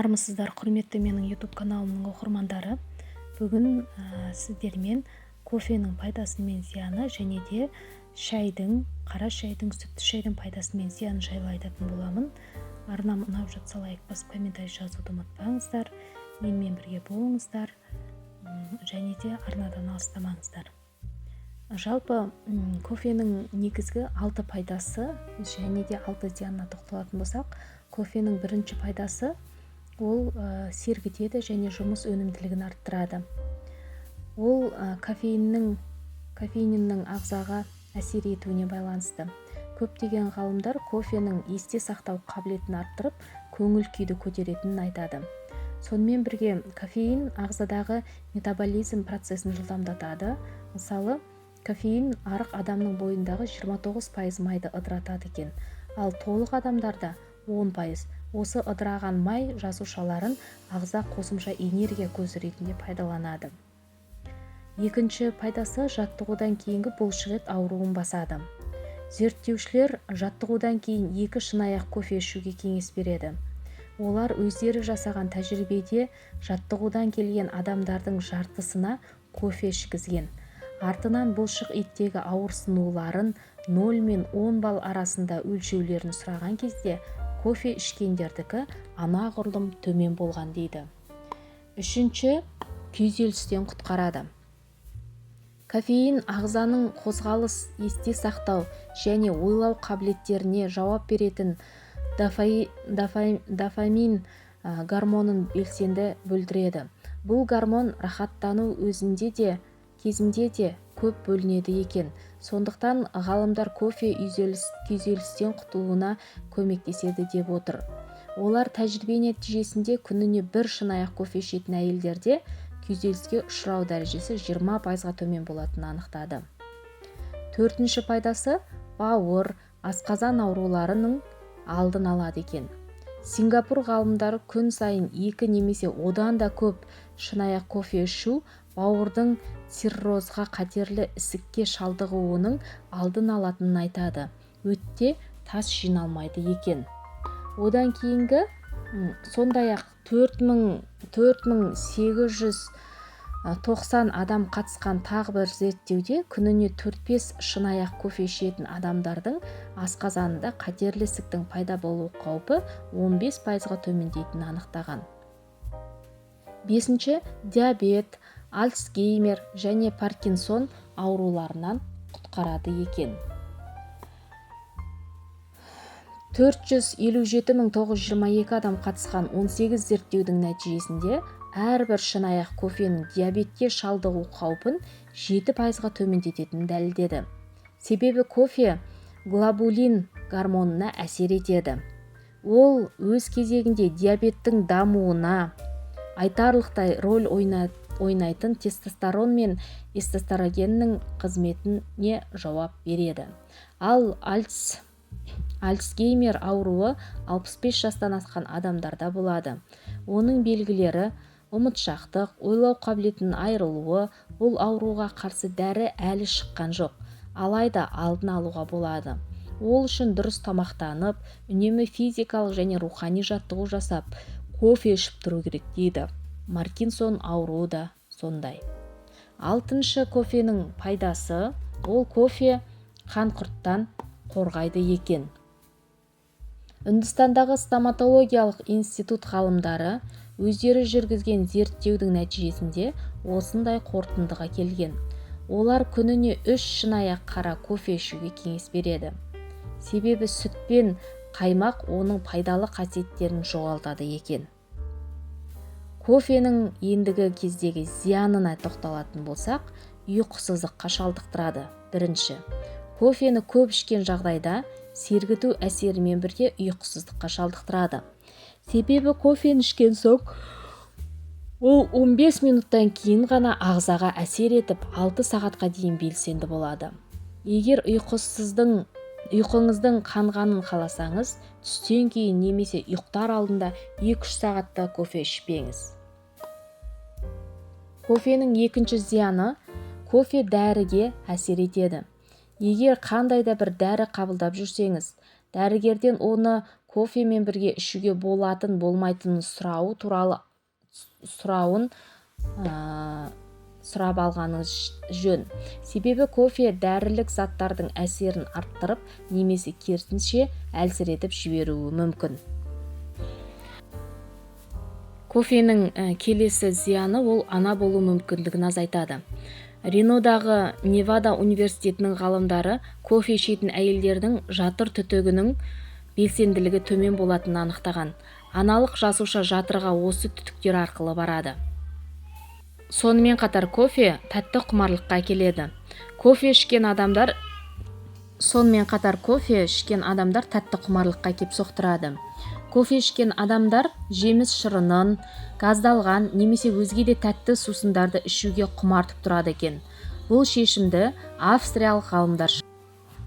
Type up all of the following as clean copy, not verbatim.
Армысыздар, құрметті менің YouTube каналымның оқырмандары! Бүгін сіздермен кофенің пайдасы мен зияны және де шайдың, қара шайдың, сүтті шайдың пайдасы мен зияны жайлы айтатын боламын. Арнам ұнап жатса, лайк басып, комментарий жазуды ұмытпаңыздар. Менімен бірге болыңыздар және де арнадан алыстамаңыздар. Жалпы, кофенің негізгі алты пайдасы және де алты зиянына тоқталатын болсақ, кофенің бірінші пайдасы ол сергітеді және жұмыс өнімділігін арттырады. Ол кофеиннің ағзаға әсер етуіне байланысты. Көптеген ғалымдар кофенің есте сақтау қабілетін арттырып, көңіл күйді көтеретінін айтады. Сонымен бірге кофеин ағзадағы метаболизм процесін жылдамдатады. Мысалы, кофеин арық адамның бойындағы 29% майды ыдыратады екен, ал толық адамдарда 10%. Осы ыдыраған май жасушаларын ағза қосымша энергия көзі ретінде пайдаланады. Екінші пайдасы: жаттығудан кейінгі бұлшықет ауруын басады. Зерттеушілер жаттығудан кейін 2 шынаяқ кофе ішуге кеңес береді. Олар өздері жасаған тәжірибеде жаттығудан келген адамдардың жартысына кофе ішкізген. Артынан бұлшық еттегі ауырсынуларын 0 мен 10 балл арасында өлшеулерін сұраған кезде, кофе ішкендердікі анағұрлым төмен болған дейді. Үшінші, күйзелістен құтқарады. Кофеин ағзаның қозғалыс, есте сақтау және ойлау қабілеттеріне жауап беретін дофамин гормонын белсенді бөлдіреді. Бұл гормон рахаттану өзінде де кезінде де көп бөлінеді екен. Сондықтан ғалымдар кофе күйзелістен құтылуына көмектеседі деп отыр. Олар тәжірибе нәтижесінде күніне бір шынаяқ кофе ішетін әйелдерде күйзеліске ұшырау дәрежесі 20%-ға төмен болатынын анықтады. Төртінші пайдасы: бауыр, асқазан ауруларының алдын алады екен. Сингапур ғалымдары күн сайын 2 немесе одан да көп шынаяқ кофе ішу бауырдың циррозға, қатерлі ісікке шалдығуының алдын алатынын айтады. Өтте тас жиналмайды екен. Одан кейінгі, сондай-ақ 4890 адам қатысқан тағы бір зерттеуде күніне 4-5 шынаяқ кофе ішетін адамдардың асқазанында қатерлі ісіктің пайда болу қаупі 15%-ға төмендейтінін анықтаған. Бесінші, диабет, Альцгеймер және Паркинсон ауруларынан құтқарады екен. 457 922 адам қатысқан 18 зерттеудің нәтижесінде әрбір шынаяқ кофенің диабетке шалдығу қаупін 7%-ға төмендететінін дәлелдеді. Себебі кофе глобулин гормонына әсер етеді. Ол өз кезегінде диабеттің дамуына айтарлықтай роль ойнайтын тестостерон мен эстрогеннің қызметіне жауап береді. Ал Альцгеймер ауруы 65 жастан асқан адамдарда болады. Оның белгілері: ұмытшақтық, ойлау қабілетінің айырылуы. Бұл ауруға қарсы дәрі әлі шыққан жоқ, алайда алдын алуға болады. Ол үшін дұрыс тамақтанып, үнемі физикалық және рухани жаттығу жасап, кофе ішіп тұру керек дейді. Паркинсон ауруы да сондай. Алтыншы кофенің пайдасы: ол кофе қанқұрттан қорғайды екен. Үндістандағы стоматологиялық институт ғалымдары өздері жүргізген зерттеудің нәтижесінде осындай қорытындыға келген. Олар күніне 3 шынаяқ қара кофе ішуге кеңес береді. Себебі сүт пен қаймақ оның пайдалы қасиеттерін жоғалтады екен. Кофенің ендігі кездегі зиянына тоқталатын болсақ, ұйқысыздыққа шалдықтырады. Бірінші, кофені көп ішкен жағдайда сергіту әсерімен бірге ұйқысыздыққа шалдықтырады. Себебі кофені ішкен соң ол 15 минуттан кейін ғана ағзаға әсер етіп, 6 сағатқа дейін белсенді болады. Егер ұйқыңыздың қанғанын қаласаңыз, түстен кейін немесе ұйықтар алдында 2-3 сағатта кофе ішпеңіз. Кофенің екінші зияны: кофе дәріге әсер етеді. Егер қандай да бір дәрі қабылдап жүрсеңіз, дәрігерден оны Кофемен бірге ішуге болатын болмайтынын сұрауы туралы сұрауын сұрап алғаныңыз жөн. Себебі кофе дәрілік заттардың әсерін арттырып немесе керісінше әлсіретіп жіберуі мүмкін. Кофенің келесі зияны ол ана болу мүмкіндігін азайтады. Ренодағы Невада университетінің ғалымдары кофе ішетін әйелдердің жатыр түтігінің белсенділігі төмен болатынын анықтаған. Аналық жасуша жатырға осы түтіктер арқылы барады. Сонымен қатар кофе тәтті құмарлыққа әкеледі. Кофе ішкен адамдар Сонымен қатар кофе ішкен адамдар тәтті құмарлыққа кеп соқтырады. Кофе ішкен адамдар жеміс шырынын, газдалған немесе өзге де тәтті сусындарды ішуге құмартып тұрады екен. Бұл шешімді австриялық ғалымдар.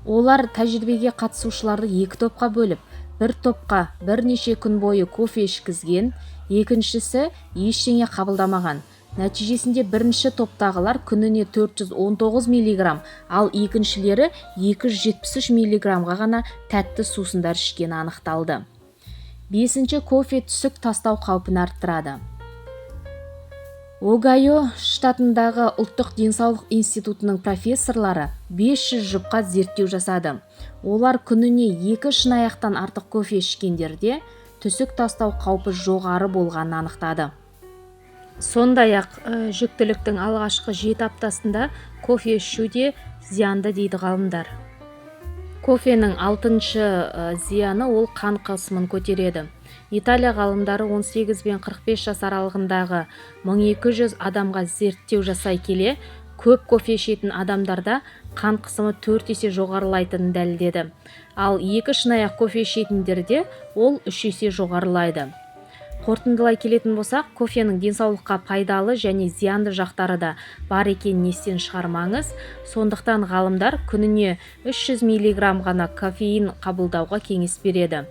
Олар тәжірибеге қатысушыларды екі топқа бөліп, бір топқа бірнеше күн бойы кофе ішкізген, екіншісі ештеңе қабылдамаған. Нәтижесінде бірінші топтағылар күніне 419 миллиграмм, ал екіншілері 273 миллиграммға ғана тәтті сусындар ішкені анықталды. Бесінші, кофе түсік тастау қаупін арттырады. Огайо штатындағы ұлттық денсаулық институтының профессорлары 500 жұпқа зерттеу жасады. Олар күніне 2 шынаяқтан артық кофе ішкендерде түсік тастау қаупі жоғары болғанын анықтады. Сондай-ақ жүктіліктің алғашқы 7 аптасында кофе ішу де зиянды дейді ғалымдар. Кофенің алтыншы зияны ол қан қысымын көтереді. Италия ғалымдары 18 бен 45 жас аралығындағы 1200 адамға зерттеу жасай келе, көп кофе ішетін адамдарда қан қысымы 4 есе жоғарылайтынын дәлелдеді. Ал 2 шынаяқ кофе ішетіндерде ол 3 есе жоғарылайды. Қорытындылай келетін болсақ, кофенің денсаулыққа пайдалы және зиянды жақтары да бар екенін естен шығармаңыз. Сондықтан ғалымдар күніне 300 миллиграмм ғана кофеин қабылдауға кеңес береді.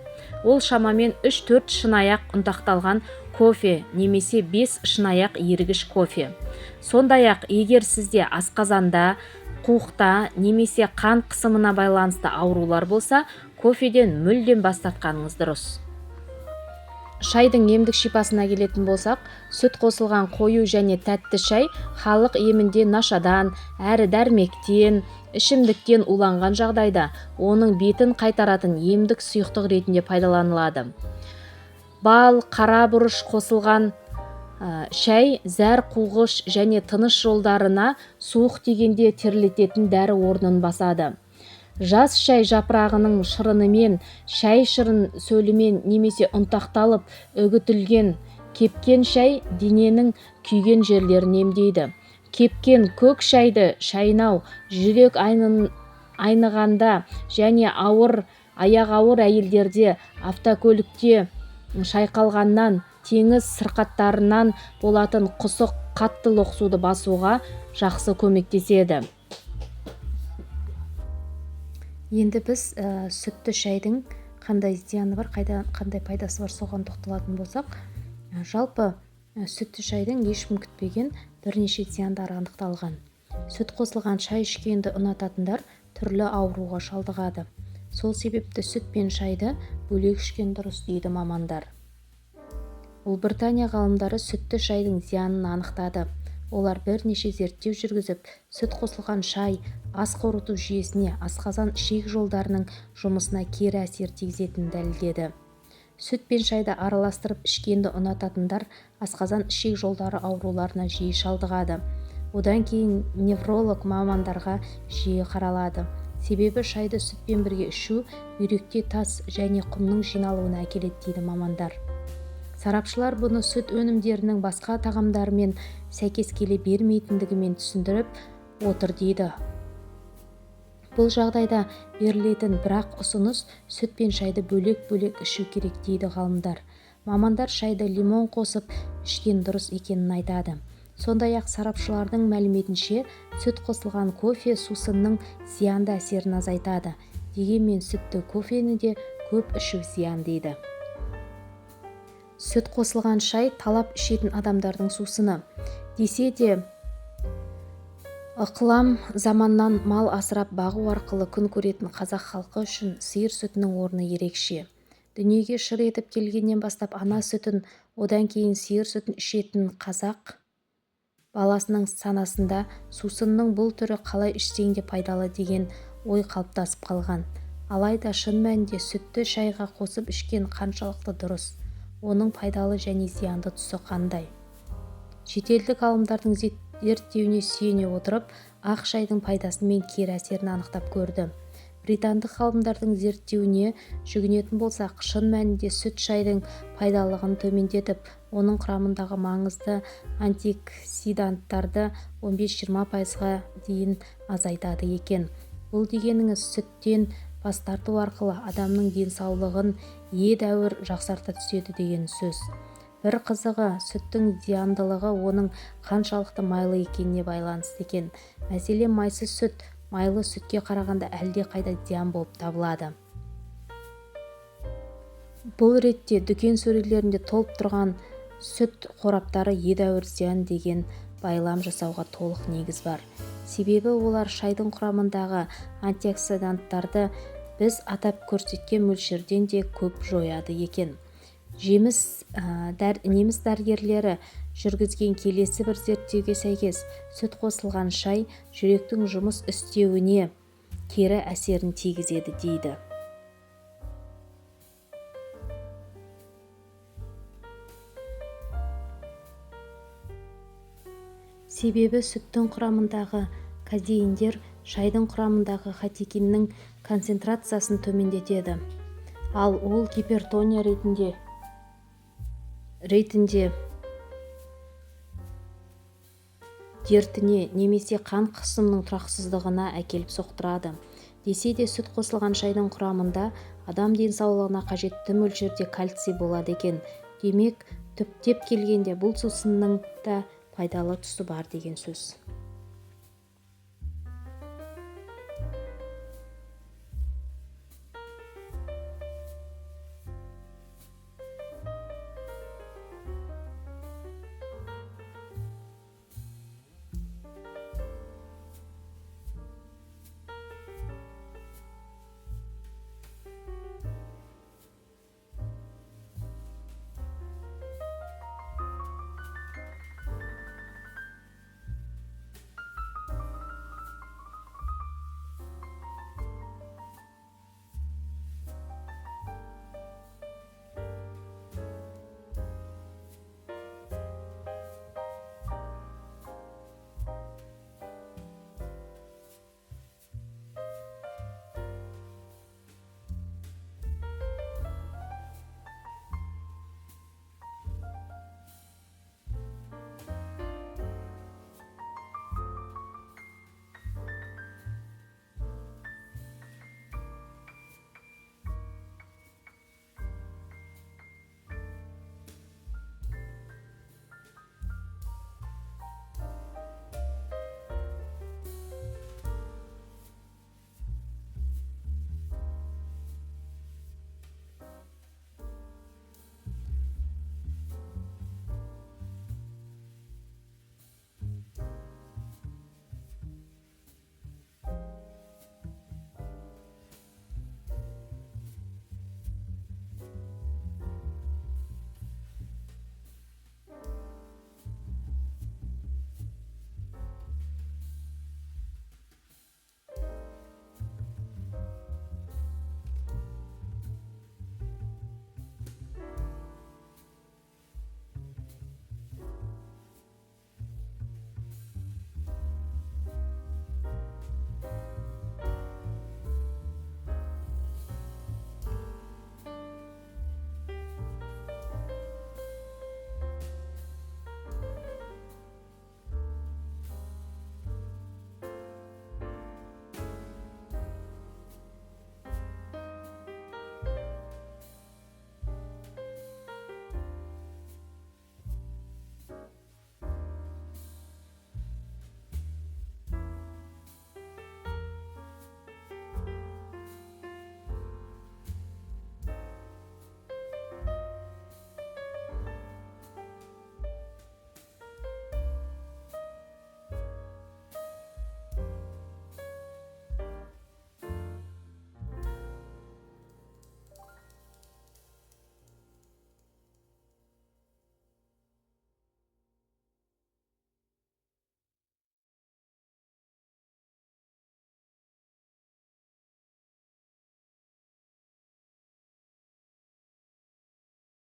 Ол шамамен 3-4 шынаяқ ұнтақталған кофе немесе 5 шынаяқ ерігіш кофе. Сондай-ақ, егер сізде асқазанда, қуықта немесе қан қысымына байланысты аурулар болса, кофеден мүлдем бас тартқаныңыз дұрыс. Шайдың емдік шипасына келетін болсақ, сүт қосылған қою және тәтті шай халық емінде нашадан, әрі дәрмектен, ішімдіктен уланған жағдайда оның бетін қайтаратын емдік сұйықтық ретінде пайдаланылады. Бал, қара бұрыш қосылған шай зәр қуғыш және тыныс жолдарына суық тигенде терлететін дәрі орнын басады. Жас шай жапырағының шырынымен, шай шырын сөлімен немесе ұнтақталып үгітілген кепкен шай дененің күйген жерлерін емдейді. Кепкен көк шайды шайнау жүрек айнығанда және ауыр, аяқ ауыр әйелдерде автокөлікте шайқалғаннан, теңіз сырқаттарынан болатын құсық, қатты лоқсуды басуға жақсы көмектеседі. Енді біз сүтті шайдың қандай зияны бар, қандай пайдасы бар, соған тоқталатын болсақ, жалпы сүтті шайдың ешкім күтпеген бірнеше зияндары анықталған. Сүт қосылған шай ішкенді ұнататындар түрлі ауруға шалдығады. Сол себепті сүт пен шайды бөлек ішкен дұрыс дейді мамандар. Ұлыбритания ғалымдары сүтті шайдың зиянын анықтады. Олар бірнеше зерттеу жүргізіп, сүт қосылған шай ас қорыту жүйесіне, асқазан ішек жолдарының жұмысына кері әсер тигізетінін дәлелдеді. Сүт пен шайды араластырып ішкенді ұнататындар асқазан ішек жолдары ауруларына жиі шалдығады. Одан кейін невролог мамандарға жиі қаралады. Себебі шайды сүтпен бірге ішу бүйректе тас және құмның жиналуына әкеледі дейді мамандар. Сарапшылар бұны сүт өнімдерінің басқа тағамдармен сәйкес келе бермейтіндігімен түсіндіріп отыр дейді. Бұл жағдайда берілетін бірақ ұсыныс сүт пен шайды бөлек-бөлек ішу керек дейді ғалымдар. Мамандар шайды лимон қосып ішкен дұрыс екенін айтады. Сондай-ақ сарапшылардың мәліметінше, сүт қосылған кофе сусынның зиянды әсерін азайтады. Дегенмен сүтті кофені де көп ішу зиян дейді. Сүт қосылған шай талап ішетін адамдардың сусыны. Десе де, ықылам заманнан мал асырап бағу арқылы күн көретін қазақ халқы үшін сиыр сүтінің орны ерекше. Дүниеге шыр етіп келгеннен бастап ана сүтін, одан кейін сиыр сүтін ішетін қазақ баласының санасында сусынның бұл түрі қалай ішсең де пайдалы деген ой қалыптасып қалған. Алайда шын мәнінде сүтті шайға қосып ішкен қаншалықты дұрыс? Оның пайдалы және зиянды тұсы қандай? Шетелдік ғалымдардың зерттеуіне сүйене отырып, ақ шайдың пайдасы мен кері әсерін анықтап көрді. Британдық ғалымдардың зерттеуіне жүгінетін болсақ, шын мәнінде сүт шайдың пайдалылығын төмендетіп, оның құрамындағы маңызды антиоксиданттарды 15-20%-ға дейін азайтады екен. Бұл дегеніңіз сүттен бас тарту арқылы адамның денсаулығын едәуір жақсарта түседі деген сөз. Бір қызығы, сүттің зияндылығы оның қаншалықты майлы екеніне байланысты екен. Мәселен, майсыз сүт майлы сүтке қарағанда әлдеқайда зиян болып табылады. Бұл ретте дүкен сөрелерінде толып тұрған сүт қораптары едәуір зиян деген байлам жасауға толық негіз бар. Себебі олар шайдың құрамындағы антиоксиданттарды біз атап көрсеткен мөлшерден де көп жояды екен. Неміс дәрігерлері жүргізген келесі бір зерттеуге сәйкес, сүт қосылған шай жүректің жұмыс істеуіне кері әсерін тигізеді дейді. Себебі сүттің құрамындағы казеиндер шайдың құрамындағы катехиннің концентрациясын төмендетеді. Ал ол гипертония ретінде дертіне немесе қан қысымының тұрақсыздығына әкеліп соқтырады. Десе де сүт қосылған шайдың құрамында адам денсаулығына қажетті мөлшерде кальций болады екен. Демек, түптеп келгенде бұл сусынның да пайдалы тұсы бар деген сөз.